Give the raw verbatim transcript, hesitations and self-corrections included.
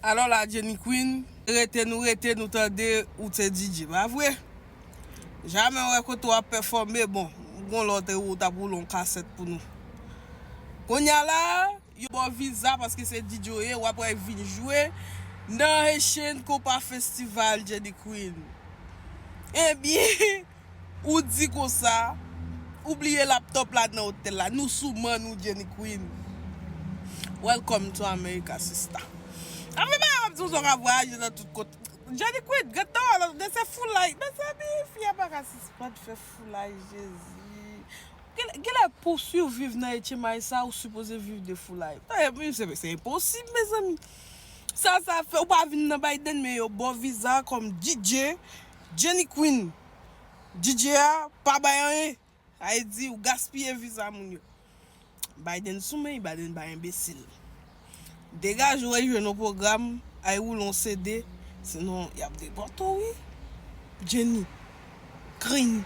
Alò la, Jenny Queen, rete nou rete, nou tande ou te D J, pa vre? Jamè wè kote w ap pèfòme, bon, gon lòt ou t ap woule yon kasèt pou nou. Kounye a la, yo ba w viza paske se D J w ye, w ap wè vin jwe nan Haitian Compas Festival, Jenny Queen. Ebyen, ou di konsa, ou bliye laptop la nan otèl la. Nou sou man nou, Jenny Queen. Welcome to America, sista. Anfen, bagay w ap di, w ka vwayaje nan tout kote. Jenny Queen, gentan wè lòt de se foulay. Mezanmi, fi a pa ka sispann fè foulay, Jezi. Genlè pou swiviv nan H M I sa, ou sipoze viv de foulay. Se, se enposib, mezanmi. Sa, sa fè, ou pa vin nan Biden, men yo ba w viza kòm D J, Jenny Queen. D J a pa bay anyen. Sa vle di ou gaspiye viza moun yo. Biden sou men, Biden pa enbesil. Degaje w al jwe nan pwogram, al woule yon C D, sinon y ap depòte w, wi. Jenny Queen.